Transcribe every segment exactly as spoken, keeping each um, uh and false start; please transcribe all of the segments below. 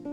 Si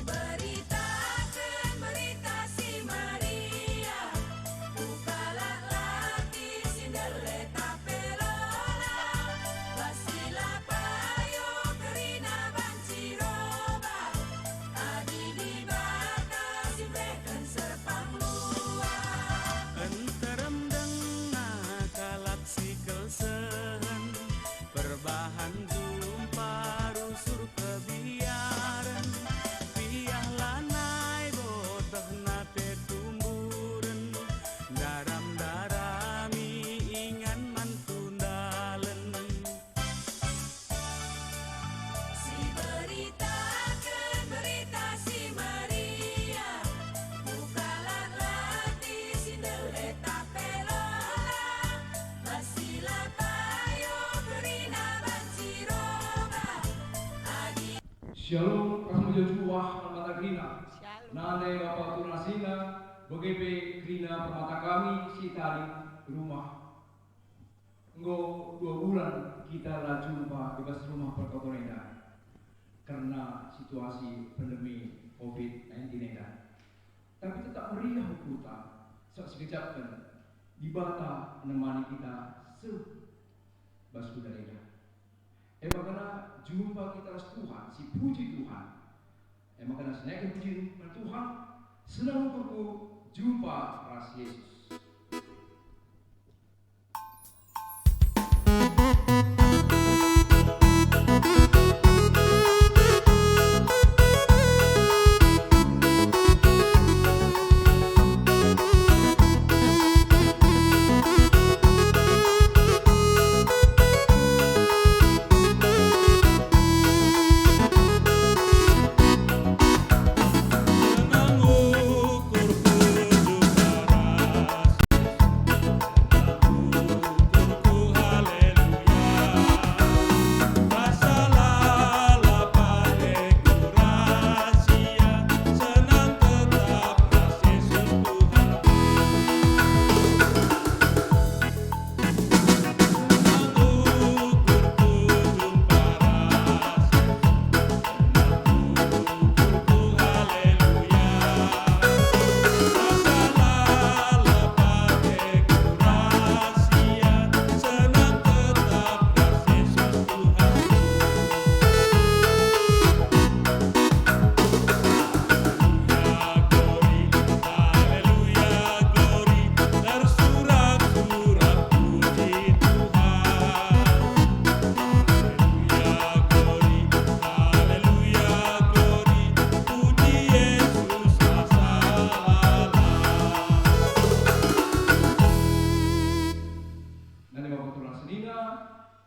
beritaken Berita Si Meriah, ku kalak latih si ndehe tape lola, bas si la payo kerina banci robah, adi Dibata si mereken serpang luah. Nterem denga kalak si kelsehen, perbahan jumpa rusur kebiaren, piah lanai botehna pe tumburen, ndaram-ndarami ingan man tundalen. Si beritaken Berita Si Meriah, ku kalak latih si ndehe tape lola, bas si la payo kerina banci robah, adi Shalom, rahmat mejuah-juah man banta kerina. Shalom. Nande bapa turun asina, bage pe kerina permata kami si tading rumah. Enggo dua bulan kita la jumpa i bas rumah pertoton enda kerna situasi pandemi covid nineteen enda. Tapi tetap meriah ukurta, sebab sikejapken Dibata nemani kita seh bas kuda enda. E maka jumpa kita ras Tuhan, sipuji Tuhan. E maka sinaiki pujin man Tuhan, senang ukurku jumpa ras Yesus.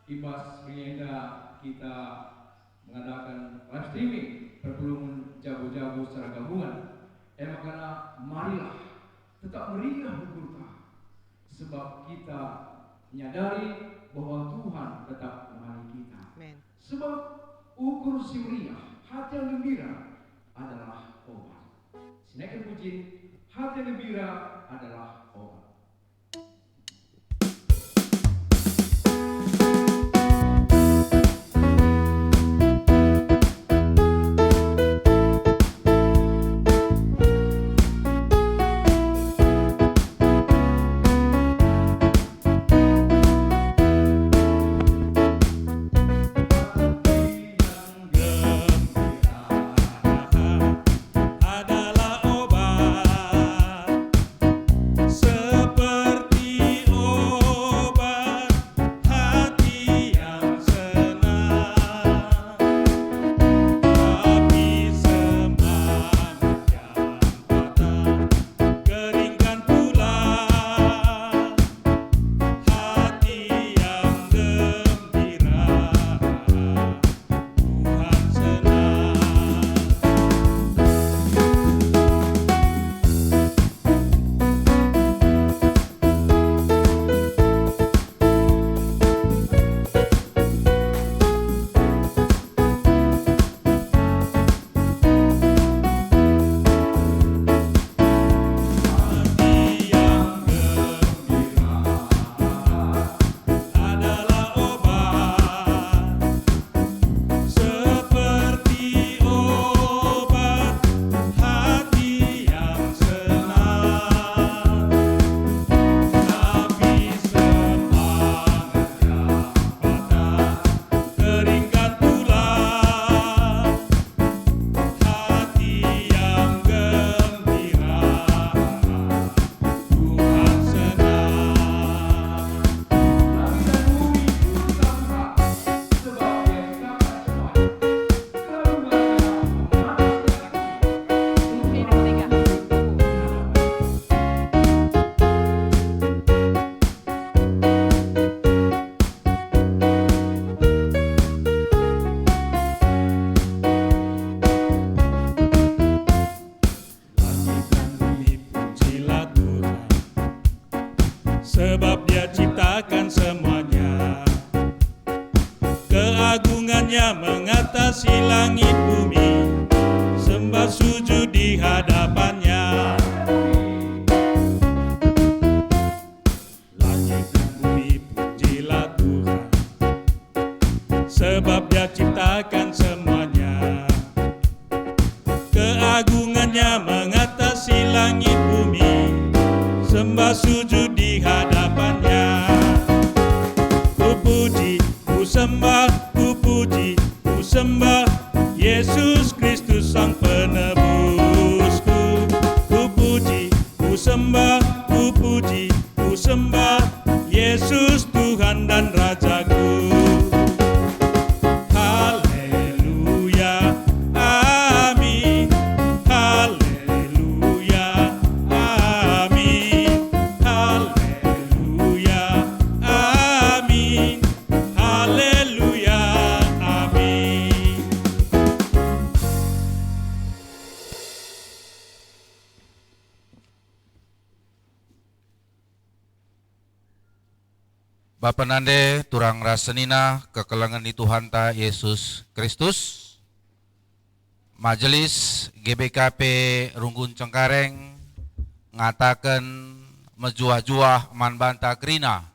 I bas berngi enda kita mengadakan live streaming perpulungen jabu-jabu secara gabungan. E maka marilah tetap meriah ukurta, sebab kita menyadari bahwa Tuhan tetap menemani kita. Amin. Sebab ukur si meriah, hati yang gembira adalah obat. Sinaken pujin, hati yang gembira adalah obat. Adalah obat, seperti obat hati yang senang, tapi semangat yang patah keringkan pula. Hati yang gembira, Tuhan senang. Hati yang gembira adalah obat, seperti obat hati yang senang. Tapi semangat yang patah keringkan pula. Hati yang gembira, Tuhan senang. Langit dan bumi turut terharu, sebab Dia ciptakan semuanya. Kelabuhannya mengatakan Langit dan bumi, pujilah Tuhan, sebab Dia ciptakan semuanya. Keagungannya mengatasi langit bumi, sembah sujud di hadapan-Nya. Langit dan bumi, pujilah Tuhan, sebab Dia ciptakan semuanya. Keagungannya mengatasi langit bumi, sembah sujud di hadapan-Nya. Kupuji, kusembah, kupuji, kusembah Yesus Kristus Sang Penebusku. Kupuji, kusembah, kupuji, kusembah Yesus Tuhan dan Rajaku. Haleluya, amin. Haleluya, amin. Haleluya, amin. Haleluya, amin. Bapa nande, turang ras senina kekelengen ni Tuhanta Yesus Kristus, Majelis G B K P Runggun Cengkareng ngataken mejuah-juah man banta kerina,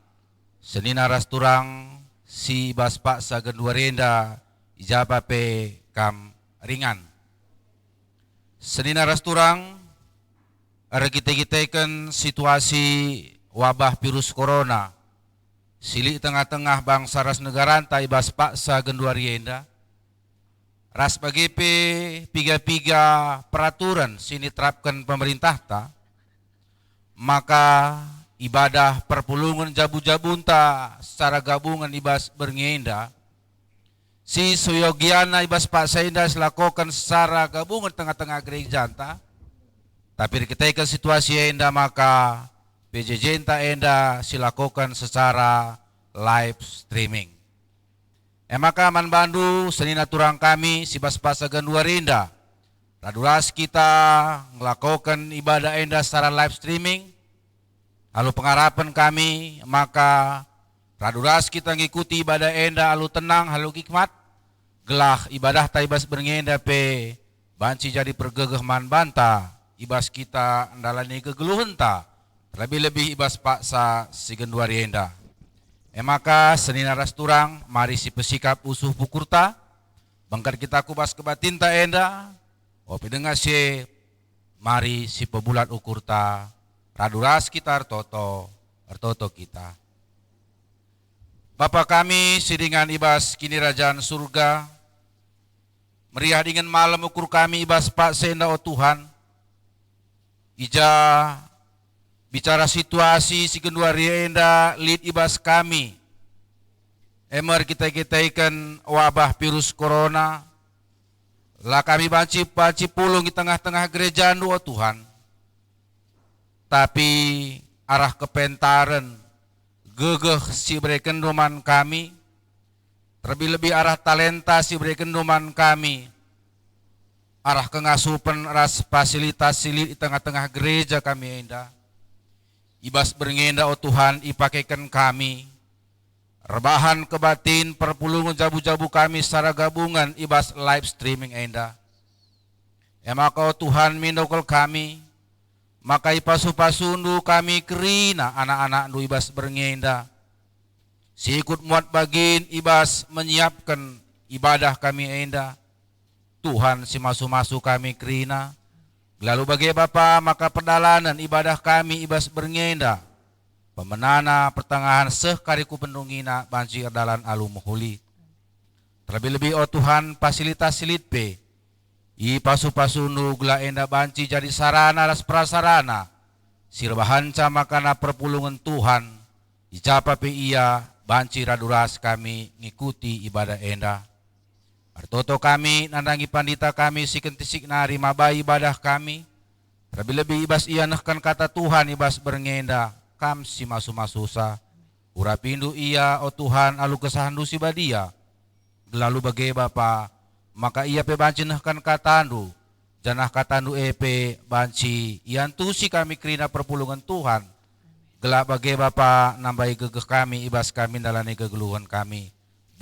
senina ras turang si i bas paksa genduari enda, i ja pe kam ringan. Senina ras turang, erkite-kiteken situasi wabah virus corona si lit tengah-tengah bangsa ras negaranta i bas paksa genduari enda, ras bage pe piga-piga peraturen si niterapken pemerintahta, maka ibadah perpulungen jabu-jabunta secara gabungen i bas berngi enda, si seyogiana i bas paksa enda silakoken secara gabungen tengah-tengah gerejanta, tapi erkiteken situasi enda maka P J J-nta enda silakoken secara live streaming. E maka man bandu senina turang kami si bas paksa genduari enda, radu ras kita ngelakoken ibadah enda secara live streaming, alu pengarapen kami maka radu ras kita ngikuti ibadah enda alu tenang, alu hikmat, gelah ibadahta i bas berngi enda pe banci jadi pergegeh man banta i bas kita ndalani kegeluhenta, terlebih-lebih i bas paksa si genduari enda. E maka, senina ras turang, mari sipesikap usuh ukurta, bengket kita ku bas kebatinta enda, ope denga si e, mari sipebulat ukurta, radu ras kita ertoto, ertoto kita. Bapa kami si ringan i bas Kinirajan Surga, meriah dingen malem ukur kami i bas paksa enda, o Tuhan. I ja bicara situasi si genduari enda lit i bas kami, e me erkite-kiteken wabah virus corona, la kami banci, banci pulung i tengah-tengah gerejaNdu, o Tuhan. Tapi arah kepentaren, gegeh si iberekenNdu man kami, terlebih-lebih arah talenta si iberekenNdu man kami, arah kengasupen ras fasilitas si lit i tengah-tengah gereja kami enda, i bas berngi enda, o Tuhan, ipakeken kami, erbahan kebatin perpulungen jabu-jabu kami secara gabungen i bas live streaming enda. E maka, o Tuhan, mindo kal kami, maka ipasu-pasuNdu kami kerina anak-anakNdu i bas berngi enda, si ikut muat bagin i bas menyiapken ibadah kami enda. Tuhan si masu-masu kami kerina, gelalu bage Bapa maka perdalanen ibadah kami i bas berngi enda, pemenana, pertengahen seh kari ku pendungina banci erdalan alu mehuli. Terlebih-lebih, o Tuhan, fasilitas si lit pe ipasu-pasuNdu gelah enda banci jadi sarana ras prasarana si erbahanca makana perpulungen Tuhan, i ja pe ia banci radu ras kami ngikuti ibadah enda. Ertoto kami nandangi pandita kami si kentisik nari mabai ibadah kami, terlebih-lebih i bas ia nehken kata Tuhan i bas berngi enda, Kam si masu-masusa. Urapindu ia, o Tuhan, alu kesahNdu si badia. Gelalu bage Bapa, maka ia pe banci nehken kataNdu, janah kataNdu e pe banci iantusi kami kerina perpulungen Tuhan, gelah bage Bapa nambai gegeh kami i bas kami ndalani kegeluhen kami.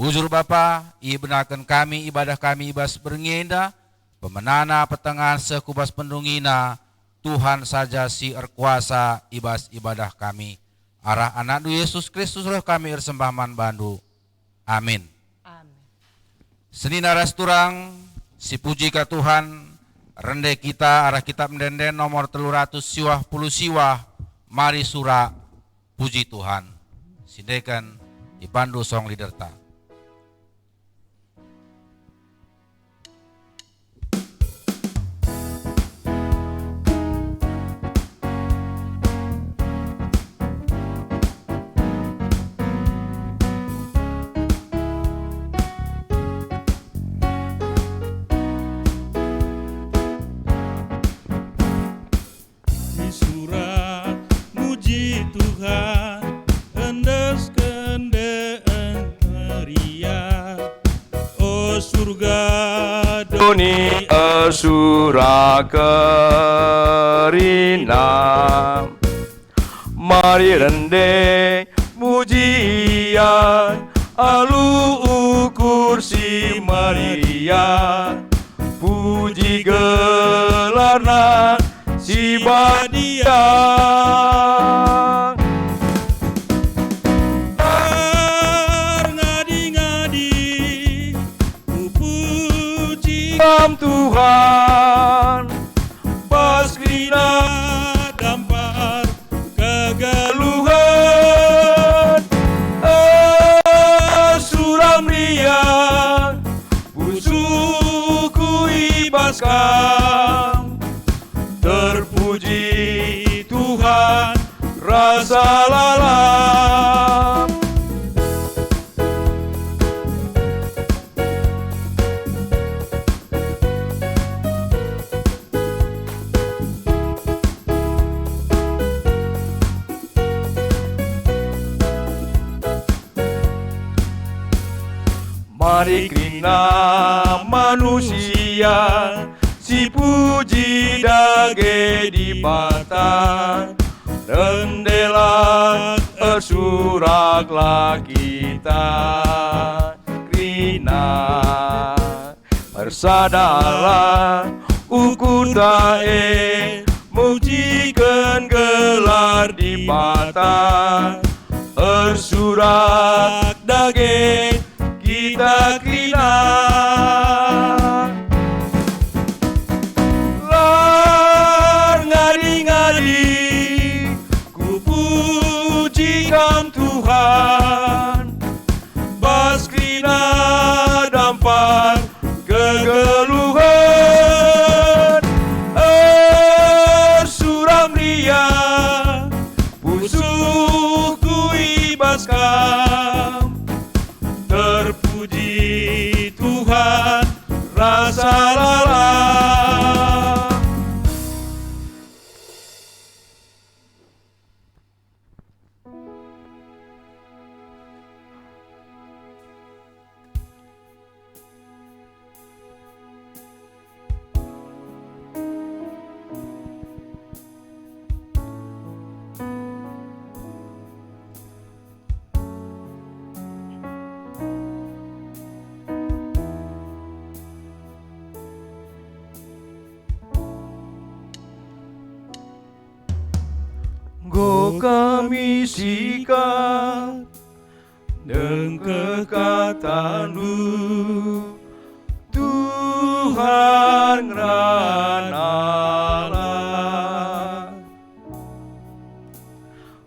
Bujur Bapa, ibenaken kami ibadah kami i bas berngi enda, pemenana, pertengahen seh ku bas pendungina, Tuhan saja si erkuasa i bas ibadah kami. Arah AnakNdu Yesus Kristus reh kami ersembah man baNdu. Amin. Amin. Senina ras turang, sipuji ka Tuhan, rende kita arah Kitab Ende-enden nomor telu ratus siwah puluh siwah, mari sura puji Tuhan. Sindeken ipandu song leaderta. Sura muji Tuhan, endesken deen meriah. O surga doni, sura kerina. Mari rende muji Ia alu ukur si meriah. Puji gelarNa si badia. Erngadi-ngadi kupuji Kam, Tuhan, bas kerina dampar kegeluhen. Ersura meriah pusuhku i bas Kam. Terpuji Tuhan rasa lalap. Ari kerina manusia si puji dage Dibata, rendelah ersuraklah kita kerina. Ersadalah ukurta e, mujiken gelar Dibata. Ersurak dage kita kerina. Lar ngadi-ngadi, kupuji Kam Tuhan, bas kerina dampar kegeluhen. Ersurak meriah pusuhku i bas Kam. Terpuji Tuhan, rasa lalap. Enggo kami sikap ndengkeh kataNdu, Tuhan ngerana Allah.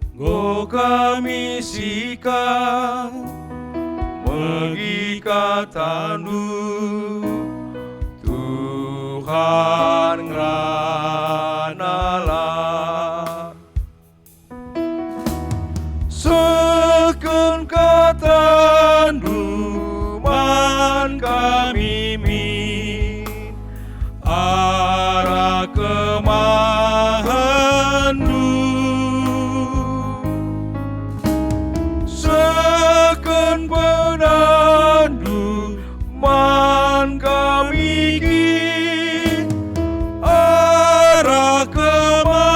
Enggo kami sikap megi kataNdu, Tuhan ngerana Allah. Sehken kataNdu man kami min, arah kemahenNdu. Sehken pedanNdu man kami kin, arah kemahenNdu.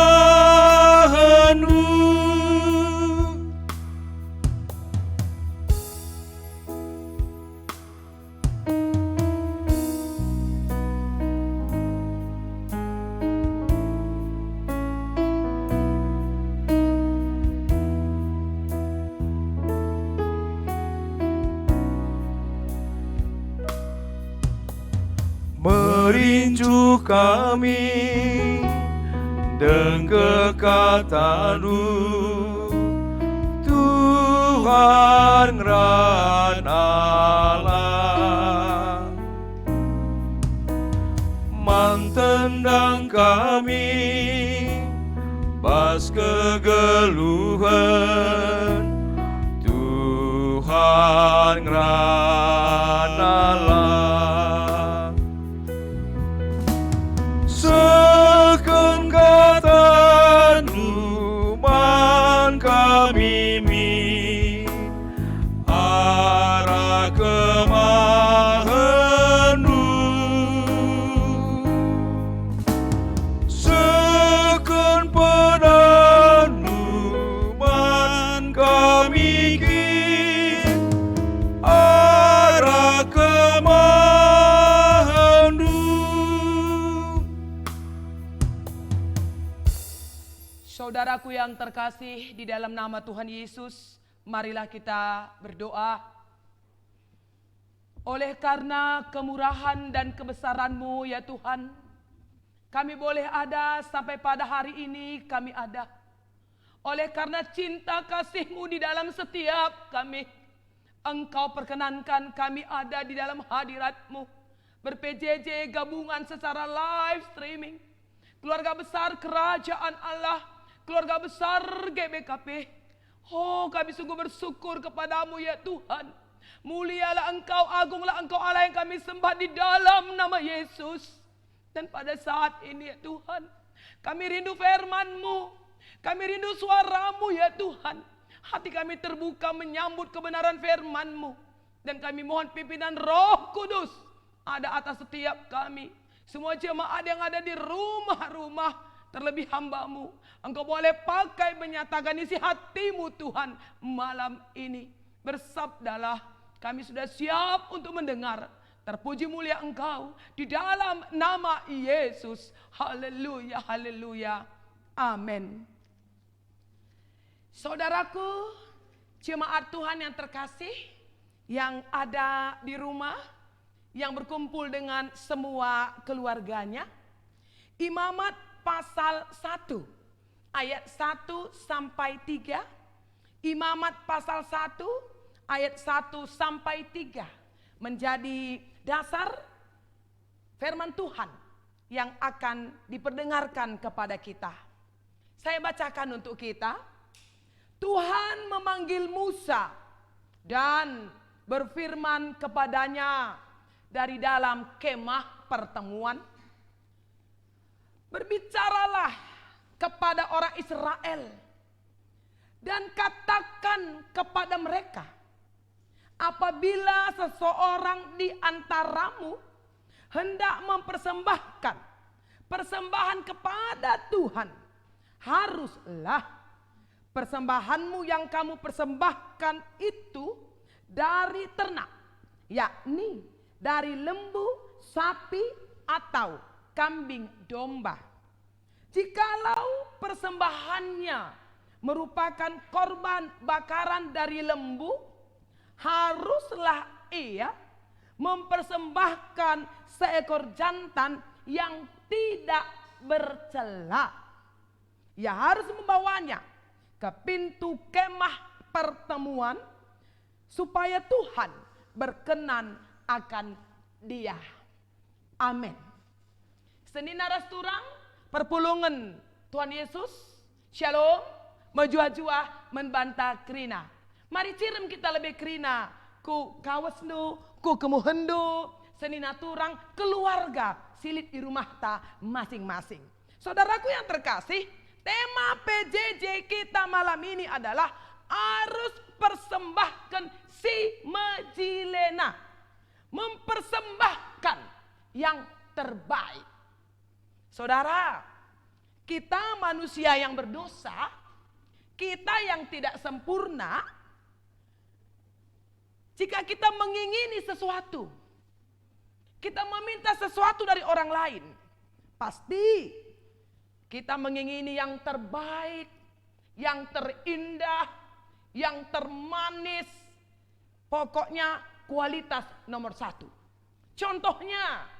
Merincuh kami ndengkeh kataNdu, Tuhan ngerana Allah. Man tendang kami bas kegeluhen, Tuhan ngerana Allah. Sehken kataNdu man kami min, arah kemahenNdu. Sehken pedanNdu man kami kin, arah kemahenNdu. Saudaraku yang terkasih, di dalam nama Tuhan Yesus, marilah kita berdoa. Oleh karena kemurahan dan kebesaran-Mu, ya Tuhan, kami boleh ada sampai pada hari ini kami ada. Oleh karena cinta kasih-Mu di dalam setiap kami, Engkau perkenankan kami ada di dalam hadirat-Mu, ber-P J J gabungan secara live streaming, keluarga besar Kerajaan Allah, keluarga besar G B K P. Oh, kami sungguh bersyukur kepada-Mu, ya Tuhan. Mulialah Engkau, agunglah Engkau, Allah yang kami sembah di dalam nama Yesus. Dan pada saat ini, ya Tuhan, kami rindu firman-Mu, kami rindu suara-Mu, ya Tuhan. Hati kami terbuka menyambut kebenaran firman-Mu. Dan kami mohon pimpinan Roh Kudus ada atas setiap kami. Semua jemaat yang ada di rumah-rumah, terlebih hamba-Mu. Engkau boleh pakai menyatakan isi hati-Mu, Tuhan, malam ini. Bersabdalah, kami sudah siap untuk mendengar. Terpuji mulia Engkau di dalam nama Yesus. Haleluya, haleluya. Amin. Saudaraku, jemaat Tuhan yang terkasih, yang ada di rumah, yang berkumpul dengan semua keluarganya, Imamat pasal satu ayat satu sampai tiga, Imamat pasal satu ayat satu sampai tiga menjadi dasar firman Tuhan yang akan diperdengarkan kepada kita. Saya bacakan untuk kita. Tuhan memanggil Musa dan berfirman kepadanya dari dalam kemah pertemuan, "Berbicaralah kepada orang Israel dan katakan kepada mereka, 'Apabila seseorang di antaramu hendak mempersembahkan persembahan kepada Tuhan, haruslah persembahanmu yang kamu persembahkan itu dari ternak, yakni dari lembu, sapi, atau kambing domba. Jikalau persembahannya merupakan korban bakaran dari lembu, haruslah ia mempersembahkan seekor jantan yang tidak bercela. Ia harus membawanya ke pintu kemah pertemuan, supaya Tuhan berkenan akan dia.'" Amin. Senina ras turang, perpulungen Tuhan Yesus, Shalom, mejuah-juah man banta kerina. Mari cirem kita lebe kerina ku kawesndu, ku kemuhenndu, senina turang, keluarga si lit i rumahta masing-masing. Saudaraku yang terkasih, tema P J J kita malam ini adalah arus persembahken si mejilena. Mempersembahkan yang terbaik. Saudara, kita manusia yang berdosa, kita yang tidak sempurna, jika kita mengingini sesuatu, kita meminta sesuatu dari orang lain, pasti kita mengingini yang terbaik, yang terindah, yang termanis, pokoknya kualitas nomor satu. Contohnya,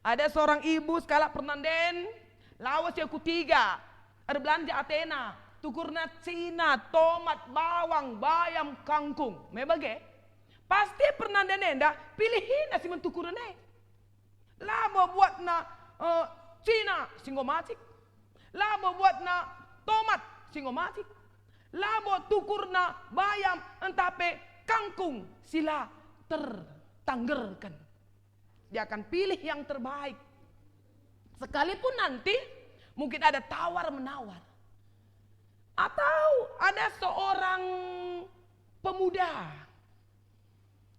ada seorang ibu sekalak pernanden, lawes ia ku Tiga, erbelanja atena, tukurna cina, tomat, bawang, bayam, kangkung. Me bage, pasti pernanden enda pilihina si man tukuren e. Labo buatna, eh, cina si enggo macik. Labo buatna tomat si enggo macik. Labo tukurna bayam ntah pe kangkung si la tertanggerken. Dia akan pilih yang terbaik. Sekalipun nanti mungkin ada tawar-menawar. Atau ada seorang pemuda,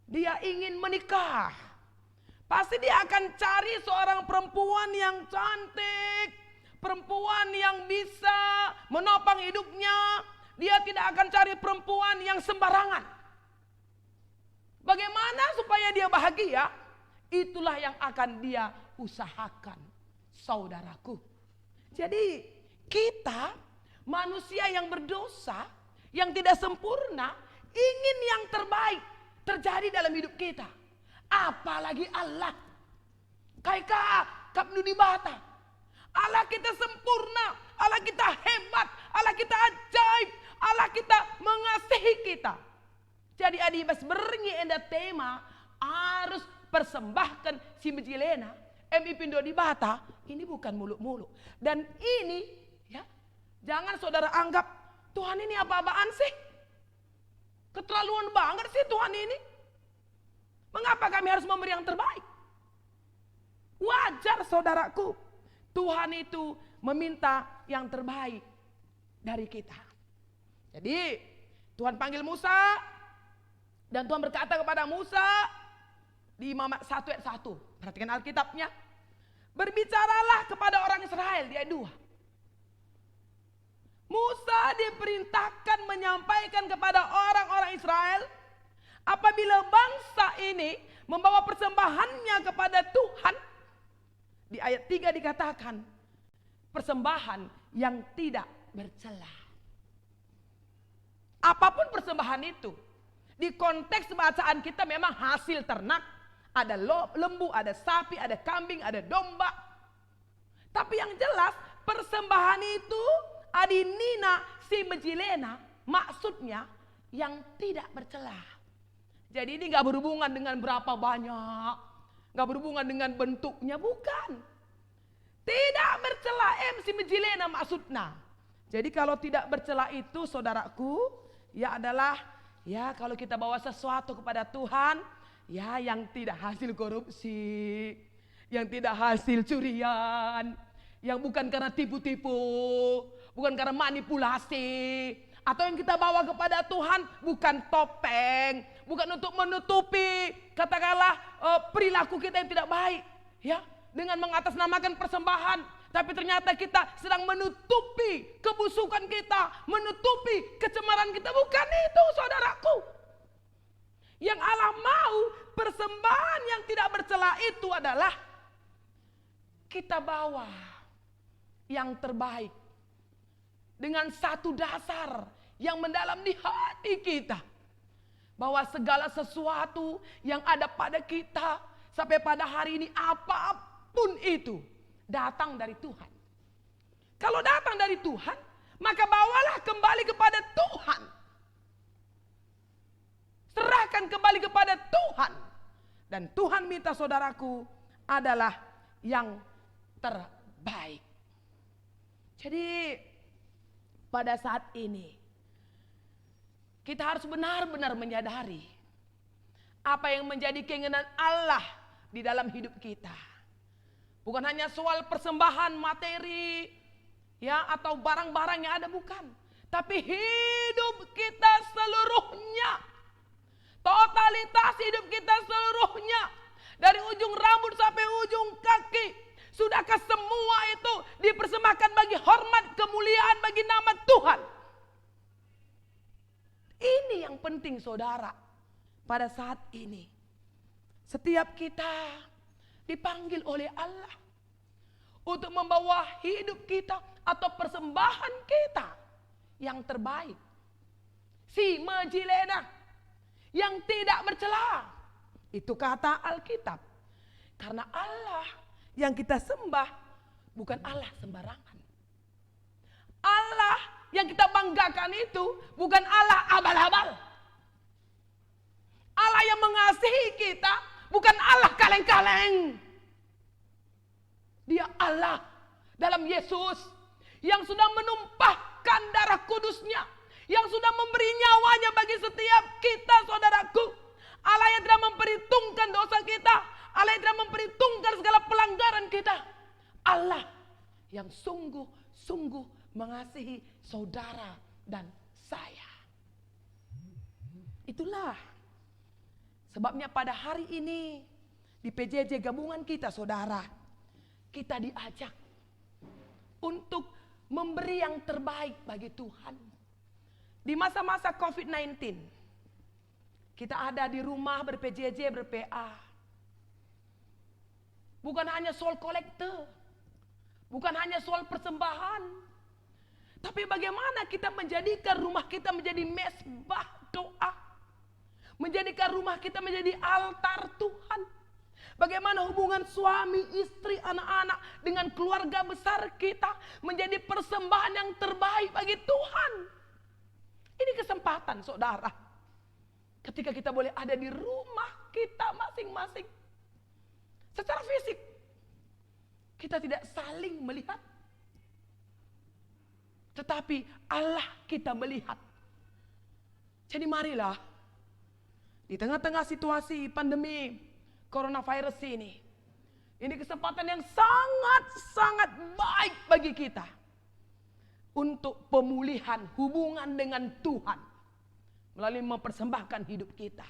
dia ingin menikah. Pasti dia akan cari seorang perempuan yang cantik, perempuan yang bisa menopang hidupnya. Dia tidak akan cari perempuan yang sembarangan. Bagaimana supaya dia bahagia? Itulah yang akan dia usahakan, saudaraku. Jadi, kita manusia yang berdosa, yang tidak sempurna, ingin yang terbaik terjadi dalam hidup kita. Apalagi Allah. Kai ka kap nu Dibata. Allah kita sempurna, Allah kita hebat, Allah kita ajaib, Allah kita mengasihi kita. Jadi adi bas berngi enda tema arus persembahken si mejilena, em ipindo Dibata, ini bukan muluk-muluk. Dan ini, ya, jangan saudara anggap, "Tuhan ini apa-apaan sih? Keterlaluan banget sih Tuhan ini. Mengapa kami harus memberi yang terbaik?" Wajar, saudaraku, Tuhan itu meminta yang terbaik dari kita. Jadi, Tuhan panggil Musa, Dan Tuhan berkata kepada Musa di Imamat satu ayat satu. Perhatikan Alkitabnya. "Berbicaralah kepada orang Israel," di ayat dua. Musa diperintahkan menyampaikan kepada orang-orang Israel, apabila bangsa ini membawa persembahannya kepada Tuhan, di ayat tiga dikatakan, persembahan yang tidak bercela. Apapun persembahan itu, di konteks bacaan kita memang hasil ternak, ada lo-, lembu, ada sapi, ada kambing, ada domba. Tapi yang jelas, persembahan itu adi nina si mejilena, maksudnya yang tidak bercela. Jadi ini nggak berhubungan dengan berapa banyak, nggak berhubungan dengan bentuknya, bukan. Tidak bercela, em, si mejilena maksudna. Jadi kalau tidak bercela itu, saudaraku, ya adalah, ya, kalau kita bawa sesuatu kepada Tuhan, ya, yang tidak hasil korupsi, yang tidak hasil curian, yang bukan karena tipu-tipu, bukan karena manipulasi, atau yang kita bawa kepada Tuhan bukan topeng, bukan untuk menutupi, katakanlah, eh, perilaku kita yang tidak baik, ya, dengan mengatasnamakan persembahan, tapi ternyata kita sedang menutupi kebusukan kita, menutupi kecemaran kita. Bukan itu, saudaraku. Yang Allah mau, persembahan yang tidak bercela itu adalah kita bawa yang terbaik dengan satu dasar yang mendalam di hati kita, bahwa segala sesuatu yang ada pada kita sampai pada hari ini, apapun itu, datang dari Tuhan. Kalau datang dari Tuhan, maka bawalah kembali kepada Tuhan. Serahkan kembali kepada Tuhan. Dan Tuhan minta, saudaraku, adalah yang terbaik. Jadi, pada saat ini, kita harus benar-benar menyadari apa yang menjadi keinginan Allah di dalam hidup kita. Bukan hanya soal persembahan materi, ya, atau barang-barang yang ada, bukan. Tapi hidup kita seluruhnya, totalitas hidup kita seluruhnya, dari ujung rambut sampai ujung kaki, sudahkah semua itu dipersembahkan bagi hormat, kemuliaan bagi nama Tuhan? Ini yang penting, saudara. Pada saat ini, setiap kita dipanggil oleh Allah untuk membawa hidup kita atau persembahan kita yang terbaik, si mejilena, yang tidak bercela. Itu kata Alkitab. Karena Allah yang kita sembah bukan Allah sembarangan. Allah yang kita banggakan itu bukan Allah abal-abal. Allah yang mengasihi kita bukan Allah kaleng-kaleng. Dia Allah dalam Yesus yang sudah menumpahkan darah kudusnya, yang sudah memberi nyawanya bagi setiap kita, saudaraku. Allah yang tidak memperhitungkan dosa kita, Allah yang tidak memperhitungkan segala pelanggaran kita. Allah yang sungguh-sungguh mengasihi saudara dan saya. Itulah sebabnya pada hari ini di P J J gabungan kita, saudara, kita diajak untuk memberi yang terbaik bagi Tuhan. Di masa-masa covid nineteen, kita ada di rumah ber-P J J, ber-P A. Bukan hanya soal kolekte, bukan hanya soal persembahan, tapi bagaimana kita menjadikan rumah kita menjadi mesbah doa, menjadikan rumah kita menjadi altar Tuhan. Bagaimana hubungan suami, istri, anak-anak dengan keluarga besar kita menjadi persembahan yang terbaik bagi Tuhan. Ini kesempatan, saudara. Ketika kita boleh ada di rumah kita masing-masing. Secara fisik, kita tidak saling melihat. Tetapi Allah kita melihat. Jadi marilah, di tengah-tengah situasi pandemi coronavirus ini, ini kesempatan yang sangat-sangat baik bagi kita untuk pemulihan hubungan dengan Tuhan melalui mempersembahkan hidup kita.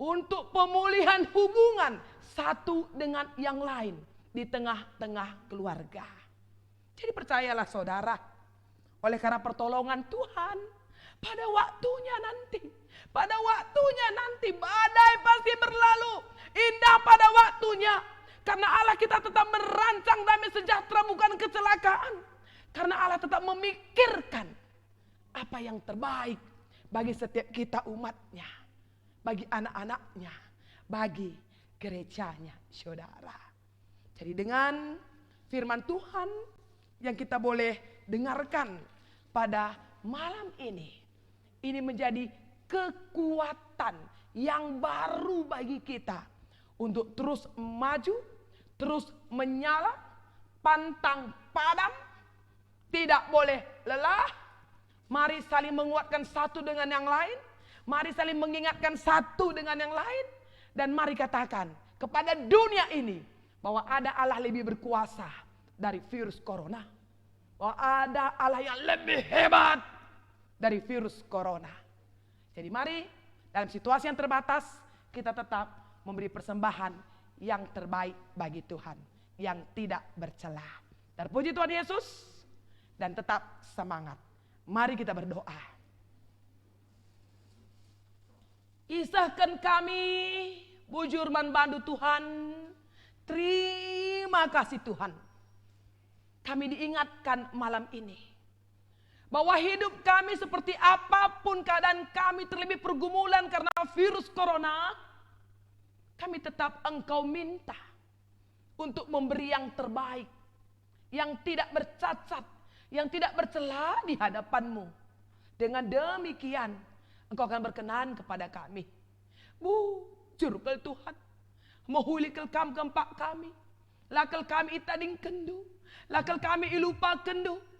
untuk pemulihan hubungan satu dengan yang lain di tengah-tengah keluarga. Jadi percayalah saudara, oleh karena pertolongan Tuhan, pada waktunya nanti, pada waktunya nanti badai pasti berlalu, indah pada waktunya. Karena Allah kita tetap merancang damai sejahtera, bukan kecelakaan. Karena Allah tetap memikirkan apa yang terbaik bagi setiap kita umatnya, bagi anak-anaknya, bagi gerejanya, saudara. Jadi dengan firman Tuhan yang kita boleh dengarkan pada malam ini, ini menjadi kekuatan yang baru bagi kita untuk terus maju, terus menyala, pantang padam, tidak boleh lelah. Mari saling menguatkan satu dengan yang lain. Mari saling mengingatkan satu dengan yang lain. Dan mari katakan kepada dunia ini bahwa ada Allah lebih berkuasa dari virus corona. Bahwa ada Allah yang lebih hebat dari virus corona. Jadi mari, dalam situasi yang terbatas, kita tetap memberi persembahan yang terbaik bagi Tuhan, yang tidak bercela. Terpuji Tuhan Yesus, dan tetap semangat. Mari kita berdoa. Isehken kami bujur man bandu Tuhan. Terima kasih Tuhan. Kami diingatkan malam ini bahwa hidup kami seperti apapun keadaan kami, terlebih pergumulan karena virus corona, kami tetap Engkau minta untuk memberi yang terbaik, yang tidak bercacat, yang tidak bercela di hadapan-Mu. Dengan demikian, Engkau akan berkenan kepada kami. Bujur kal Tuhan, mehuli kal Kam kempak kami. La kal kami itadingkenNdu, la kal kami ilupakenndu.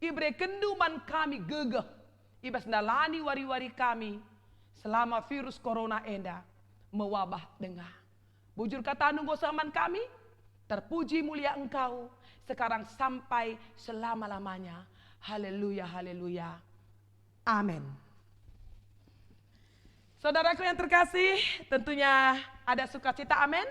IberekenNdu man kami gegeh i bas ndalani wari-wari kami selama virus corona enda mewabah denga. Bujur kataNdu enggo seh man kami, terpuji mulia Engkau, sekarang sampai selama-lamanya. Haleluya, haleluya. Amin. Saudaraku yang terkasih, tentunya ada sukacita, amin.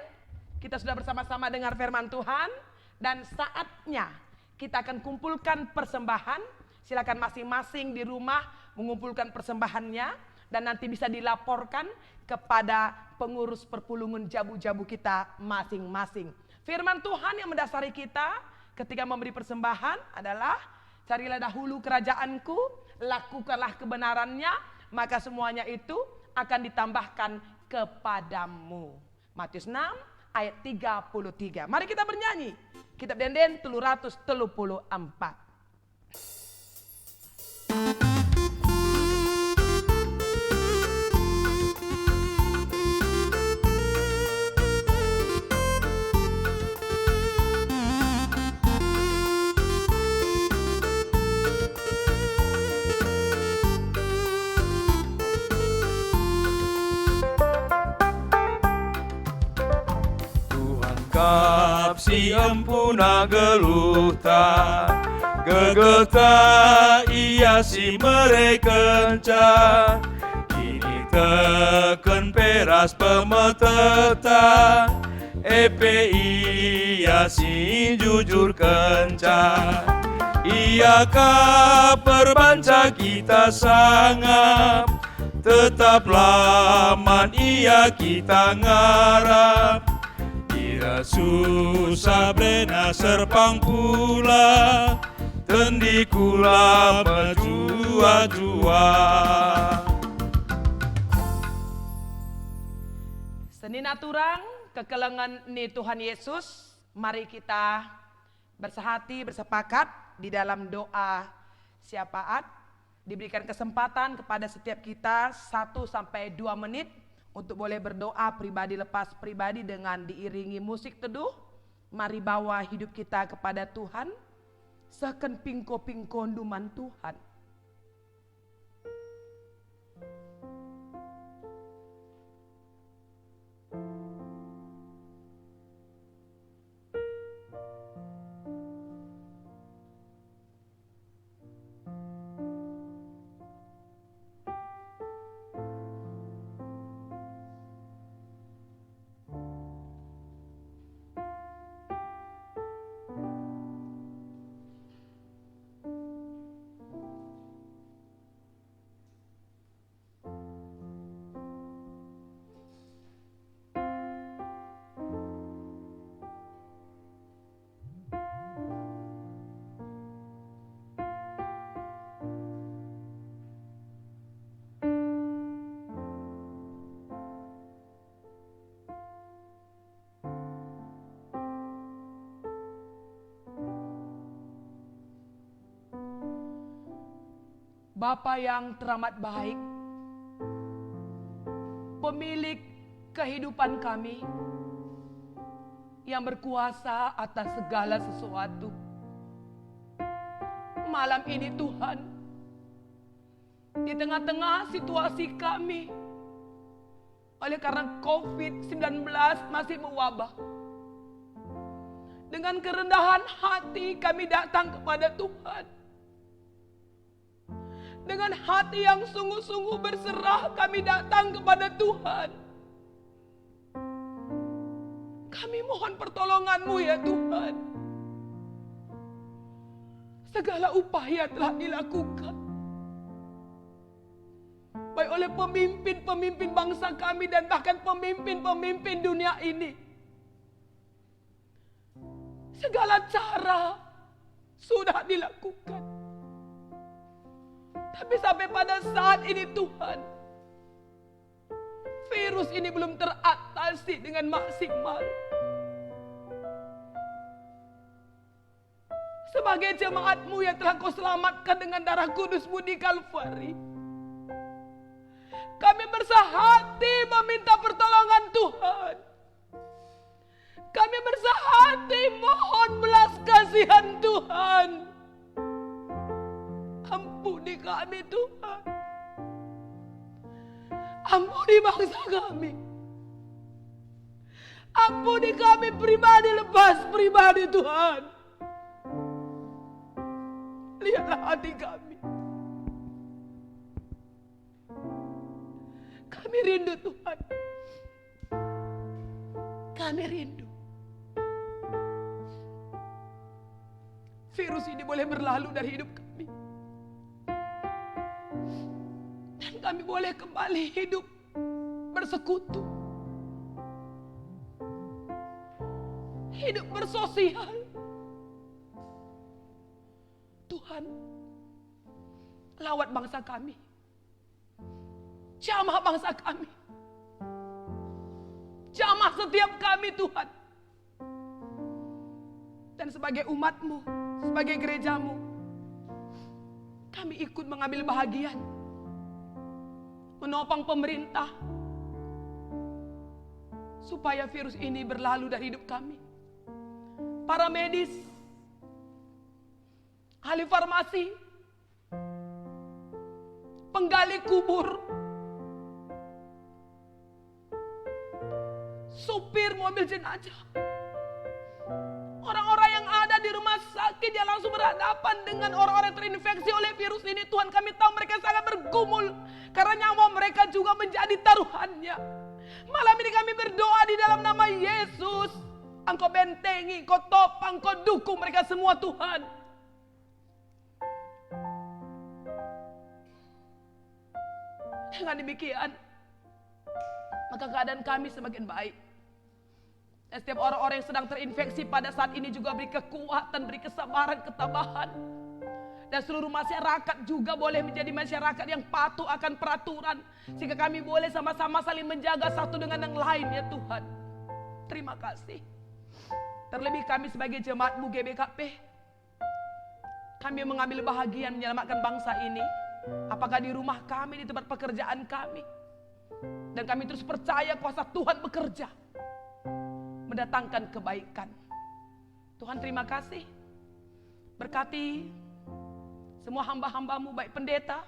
Kita sudah bersama-sama dengar firman Tuhan, dan saatnya kita akan kumpulkan persembahan. Silakan masing-masing di rumah mengumpulkan persembahannya, dan nanti bisa dilaporkan kepada pengurus perpulungen jabu-jabu kita masing-masing. Firman Tuhan yang mendasari kita ketika memberi persembahan adalah, "Carilah dahulu kerajaan-Ku, lakukanlah kebenaran-Nya, maka semuanya itu akan ditambahkan kepadamu." Matius enam ayat tiga puluh tiga. Mari kita bernyanyi. Kitab Ende-enden telu ratus telu puluh empat. Tuhan kap si empuna geluhta, gegehta Ia si merekenca, kiniteken pe ras pemeteta, e pe Ia si njujurkenca. Ia kap perbanca kita sangap, tetaplah man Ia kita ngarap. Ira susah berena serpang pula, tendi kula mejuah-juah. Senina turang kekelengen ni Tuhan Yesus, mari kita bersehati, bersepakat di dalam doa syafaat. Diberikan kesempatan kepada setiap kita satu sampai dua menit untuk boleh berdoa pribadi lepas pribadi dengan diiringi musik teduh. Mari bawa hidup kita kepada Tuhan. Sehken pingko-pingkondu man Tuhan. Bapa yang teramat baik, pemilik kehidupan kami, yang berkuasa atas segala sesuatu. Malam ini, Tuhan, di tengah-tengah situasi kami, oleh karena covid sembilan belas masih mewabah, dengan kerendahan hati kami datang kepada Tuhan. Dengan hati yang sungguh-sungguh berserah kami datang kepada Tuhan. Kami mohon pertolongan-Mu, ya Tuhan. Segala upaya telah dilakukan, baik oleh pemimpin-pemimpin bangsa kami dan bahkan pemimpin-pemimpin dunia ini. Segala cara sudah dilakukan. Tapi sampai pada saat ini, Tuhan, virus ini belum teratasi dengan maksimal. Sebagai jemaat-Mu yang telah Kau selamatkan dengan darah kudus-Mu di Kalvari, kami bersehati meminta pertolongan Tuhan. Kami bersehati mohon belas kasihan Tuhan. Ampuni kami, Tuhan. Ampuni bangsa kami. Ampuni kami pribadi lepas pribadi, Tuhan. Lihatlah hati kami. Kami rindu, Tuhan. Kami rindu. Virus ini boleh berlalu dari hidup kami. Dan kami boleh kembali hidup bersekutu. Hidup bersosial. Tuhan, lawat bangsa kami. Jamah bangsa kami. Jamah setiap kami, Tuhan. Dan sebagai umat-Mu, sebagai gereja-Mu, kami ikut mengambil bahagian, menopang pemerintah, supaya virus ini berlalu dari hidup kami. Para medis, ahli farmasi, penggali kubur, supir mobil jenazah, orang-orang yang ada di rumah sakit yang langsung berhadapan dengan orang-orang yang terinfeksi oleh virus ini, Tuhan, kami tahu mereka sangat bergumul karena nyawa mereka juga menjadi taruhannya. Malam ini kami berdoa di dalam nama Yesus. Engkau bentengi, Engkau topang, Engkau dukung mereka semua, Tuhan. Dengan demikian, maka keadaan kami semakin baik. Dan setiap orang-orang yang sedang terinfeksi pada saat ini juga beri kekuatan, beri kesabaran, ketabahan. Dan seluruh masyarakat juga boleh menjadi masyarakat yang patuh akan peraturan, sehingga kami boleh sama-sama saling menjaga satu dengan yang lain, ya Tuhan. Terima kasih. Terlebih kami sebagai jemaat-Mu G B K P, kami mengambil bahagian menyelamatkan bangsa ini, apakah di rumah kami, di tempat pekerjaan kami. Dan kami terus percaya kuasa Tuhan bekerja, mendatangkan kebaikan. Tuhan, terima kasih. Berkati semua hamba-hamba-Mu, baik pendeta,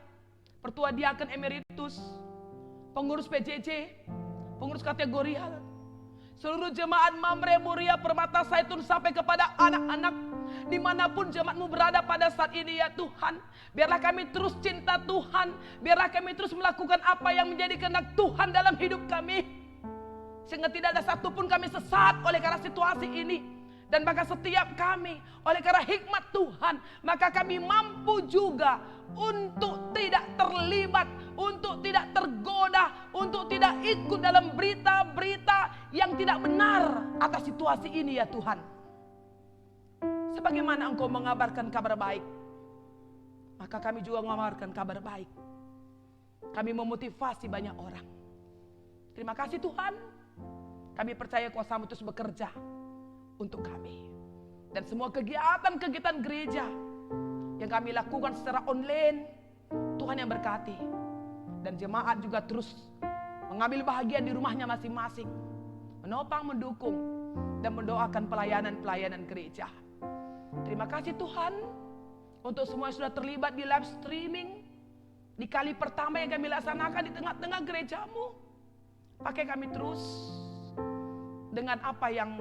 pertua diaken emeritus, pengurus P J J, pengurus kategorial, seluruh jemaat Mamre Moria Permata Saitun sampai kepada anak-anak, dimanapun jemaat-Mu berada pada saat ini, ya Tuhan. Biarlah kami terus cinta Tuhan, biarlah kami terus melakukan apa yang menjadi kehendak Tuhan dalam hidup kami. Sehingga tidak ada satu pun kami sesat oleh karena situasi ini. Dan maka setiap kami, oleh karena hikmat Tuhan, maka kami mampu juga untuk tidak terlibat, untuk tidak tergoda, untuk tidak ikut dalam berita-berita yang tidak benar atas situasi ini, ya Tuhan. Sebagaimana Engkau mengabarkan kabar baik, maka kami juga mengabarkan kabar baik. Kami memotivasi banyak orang. Terima kasih, Tuhan. Kami percaya kuasa-Mu terus bekerja untuk kami. Dan semua kegiatan-kegiatan gereja yang kami lakukan secara online, Tuhan yang berkati. Dan jemaat juga terus mengambil bahagian di rumahnya masing-masing, menopang, mendukung, dan mendoakan pelayanan-pelayanan gereja. Terima kasih Tuhan untuk semua yang sudah terlibat di live streaming, di kali pertama yang kami laksanakan di tengah-tengah gerejamu. Pakai kami terus dengan apa yang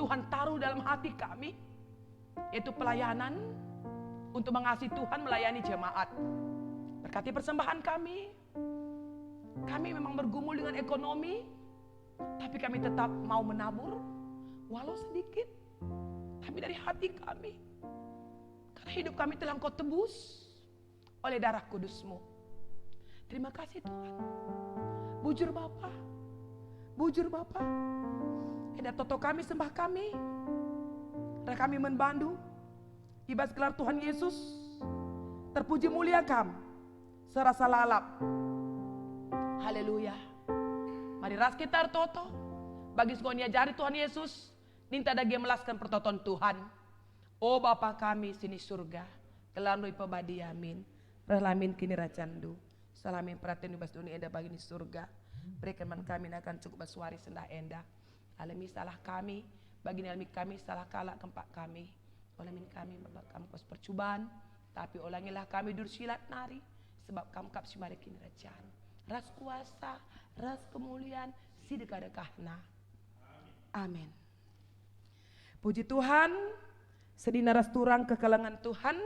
Tuhan taruh dalam hati kami, yaitu pelayanan untuk mengasihi Tuhan, melayani jemaat. Berkati persembahan kami. Kami memang bergumul dengan ekonomi, tapi kami tetap mau menabur, walau sedikit, tapi dari hati kami. Karena hidup kami telah Engkau tebus oleh darah kudus-Mu. Terima kasih, Tuhan. Bujur Bapa, bujur Bapa. Enda toto kami, sembah kami, reh kami man bandu, i bas gelar Tuhan Yesus, terpuji mulia Kam serasa lalap. Haleluya. Mari ras kita ertoto, bagi si enggo iajari Tuhan Yesus, ninta dage melasken pertoton Tuhan. O Bapa kami si ni Surga, gelarNdu ipebadia min, rehlah min kinirajanNdu, sehlah min peratenNdu i bas doni enda bagi ni Surga. Bereken man kami nakan cukup bas wari sendah enda. Alemi salah kami, bagi nalemi kami salah kalak kempak kami. Ola min kami maba Kam ku bas percuban, tapi olangilah kami dursilat nari, sebab Kam kap si mari kinirajan, ras kuasa, ras kemulian si dekah-dekahna. Amin. Puji Tuhan, senina ras turang kekelengen Tuhan,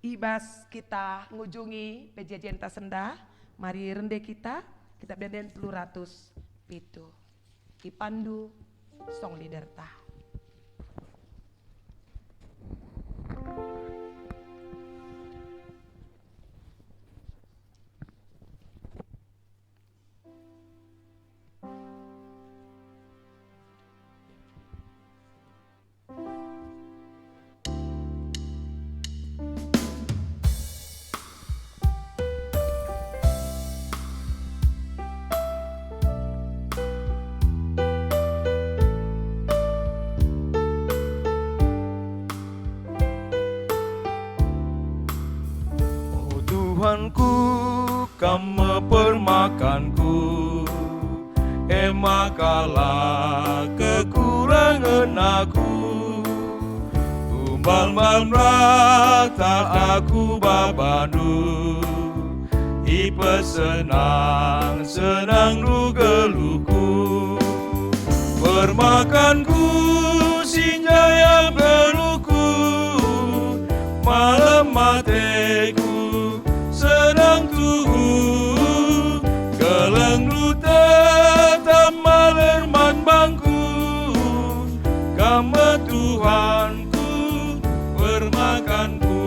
i bas kita ngujungi P J J enta sendah, mari rende kita, Kitab Ende-enden telu ratus pitu. Ipandu song leader-ta. O Tuhanku, Kam me permakanku, e maka la kekurangen aku. Tumbal-mbal merata aku ba baNdu, ipesenang-senangNdu geluhku. Permakanku, sinjai geluhku, malem ateku, senang tuhu, kelengndu tetap maler man bangku. Kam me Tuhanku, permakanku.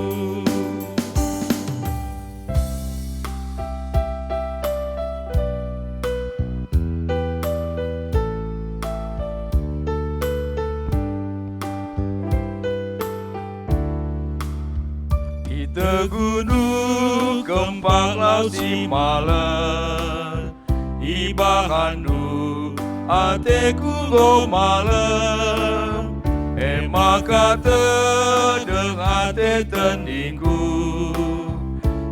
Iteguhndu kempak lau si malet, ibahanndu ateku enggo malem, e maka tedeh ate tendingku,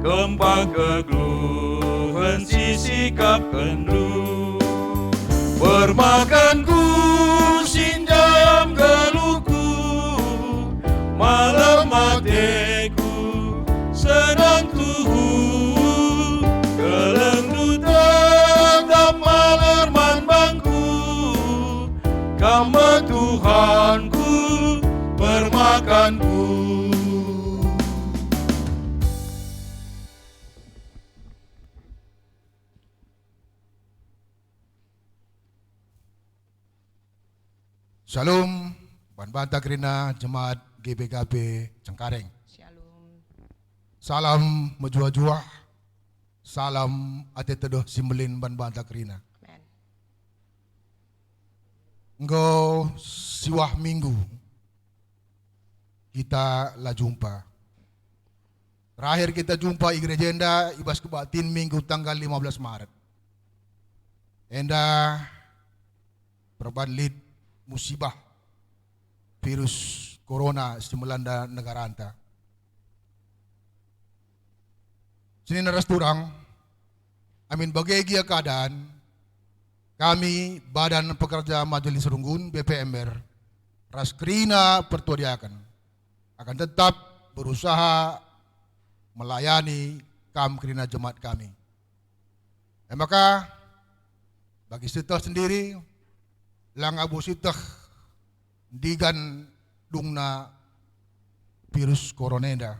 kempak kegeluhen si sikapkenndu. Permakanku, sinjai geluhku, malem ateku, senang tuhu, kelengndu tetap maler man bangku. Kam me Tuhanku, permakanku. Shalom, ban banta kerina jemaat G B K P Cengkareng. Shalom. Salam mejuah-juah, salam ate tedeh si mbelin ban banta kerina. Amen. Enggo siwah minggu kita la jumpa. Terakhir kita jumpa i gereja enda i bas kebaktin minggu tanggal lima belas Maret. Enda perban lit musibah virus corona si melanda negaranta. Senina ras turang, amin bage gia keadaan, kami Badan Pekerja Majelis Runggun B P M R ras kerina pertua diaken akan tetap berusaha melayani kam kerina jemaat kami. E maka, bagi sieteh sendiri, langa bo sieteh ndigan dungna virus corona enda.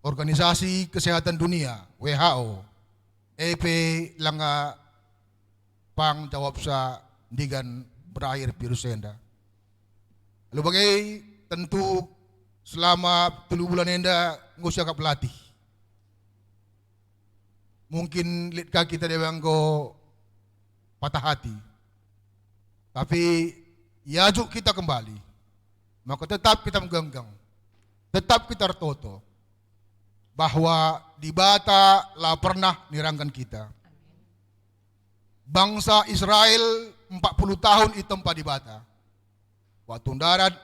Organisasi Kesehatan Dunia, W H O, e pe langa pang jawabsa ndigan berakhir virus enda. Alu bage, tentu selama telu bulan enda enggo siakap latih. Mungkin lit ka kita deba enggo patah hati. Tapi iajuk kita kembali, maka tetap kita megenggeng, tetap kita ertoto bahwa Dibata la pernah nirangken kita. Bangsa Israel empat puluh tahun itempa Dibata. Waktu ndarat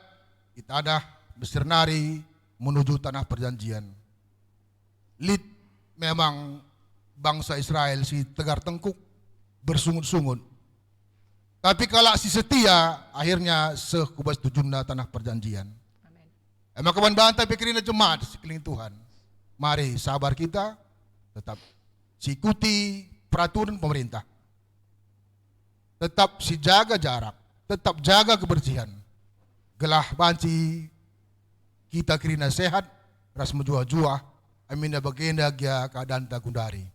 i tanah Mesir nari menuju tanah perjanjian. Lit memang bangsa Israel si tegar tengkuk, bersungut-sungut. Tapi kalak si setia akhirnya seh ku bas tujunna tanah perjanjian. Amin. E maka man banta pe kerina jemaat sekeliling Tuhan, mari sabar kita, tetap siikuti peraturan pemerintah. Tetap sijaga jarak, tetap jaga kebersihan, gelah banci kita kerina sehat ras mejuah-juah, aminna bagenda gia keadanta gundari.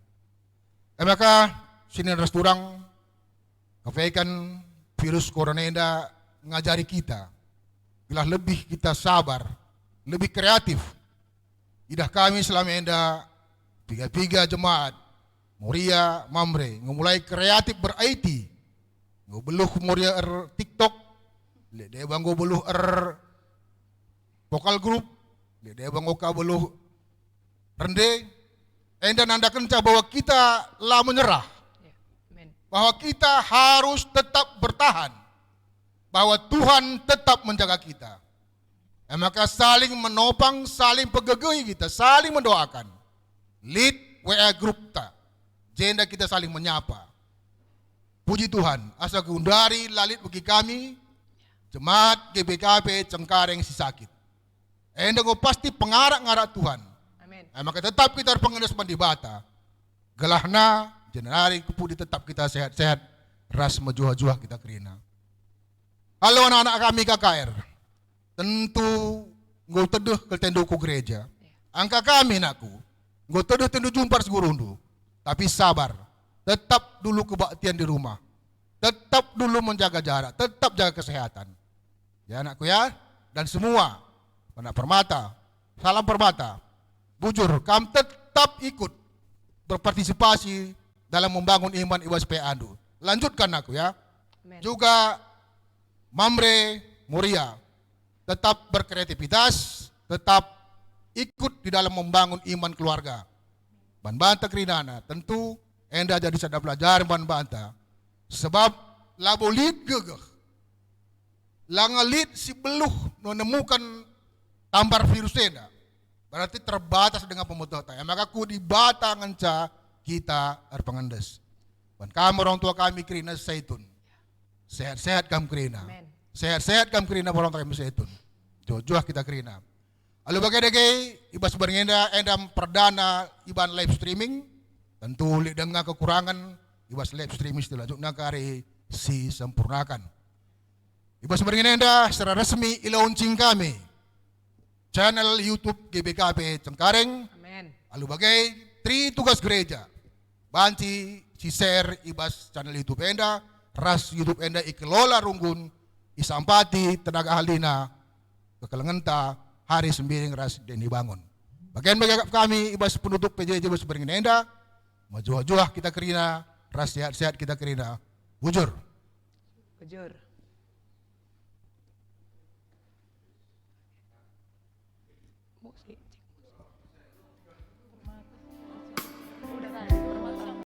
E maka, senina ras turang, kepeken virus corona enda ngajari kita, gelah lebih kita sabar, lebih kreatif. Idah kami selama enda, piga-piga jemaat, Moria, Mamre, enggo mulai kreatif ber-I T. Enggo beluh Moria er-TikTok, lit deba enggo beluh er-vocal group, lit deba enggo ka beluh rende. Enda nandakenca bahwa kita la menyerah, Ya, amin. Bahwa kita harus tetap bertahan, bahwa Tuhan tetap menjaga kita. E maka saling menopang, saling pegegehi kita, saling mendoakan. Lit W A grupta, jenda kita saling menyapa. Puji Tuhan, asa gundari la lit bagi kami, jemaat G B K P Cengkareng si sakit. Enda enggo pasti pengarak-ngarak Tuhan. Amin. E maka tetap kita erpengendes man Dibata. Gelahna, jenari ku pudi tetap kita sehat-sehat, ras mejuah-juah kita kerina. Alu anak-anak kami K K R, tentu enggo tedeh keltendu ku gereja. Angka kami, anakku, enggo tedeh tendu jumpa ras gurundu. Tapi sabar, tetap dulu kebaktian di rumah. Tetap dulu menjaga jarak, tetap jaga kesehatan. Ya, anakku, ya, dan semua anak Permata, salam Permata. Bujur, kam tetap ikut berpartisipasi dalam membangun iman i bas P A ndu. Lanjutkan, anakku, ya. Amin. Juga Mamre, Moria, tetap berkreativitas, tetap ikut di dalam membangun iman keluarga. Man banta kerinana, tentu enda jadi sada pelajaran man banta. Sebab labo lit gegeh, langa lit si beluh menemukan tambar virus enda, berarti terbatas dengan pemetehta. E maka ku Dibata ngenca kita erpengendes. Ban kam orang tua kami kerina Zaitun, sehat-sehat kam kerina. Amin. Sehat-sehat kam kerina orang tua kami Zaitun. Juah-juah kita kerina. Alu bage dage, i bas berengen enda, enda perdana iban live streaming, tentu lit denga kekurangan i bas live streaming selanjutna kari si sempurnakan. I bas berengen enda secara resmi i-launching kami channel YouTube G B K P Cengkareng. Amin. Alu bage, Tri Tugas Gereja banci si-share i bas channel YouTube enda, ras YouTube enda ikelola runggun, isampati tenaga ahlina, kekelengenta, Hari Sembiring ras Deni Bangun. Bagian bagi kami i bas penutup P J J bas berengen enda, mejuah-juah kita kerina, ras sehat-sehat kita kerina. Bujur. Bujur. Musik.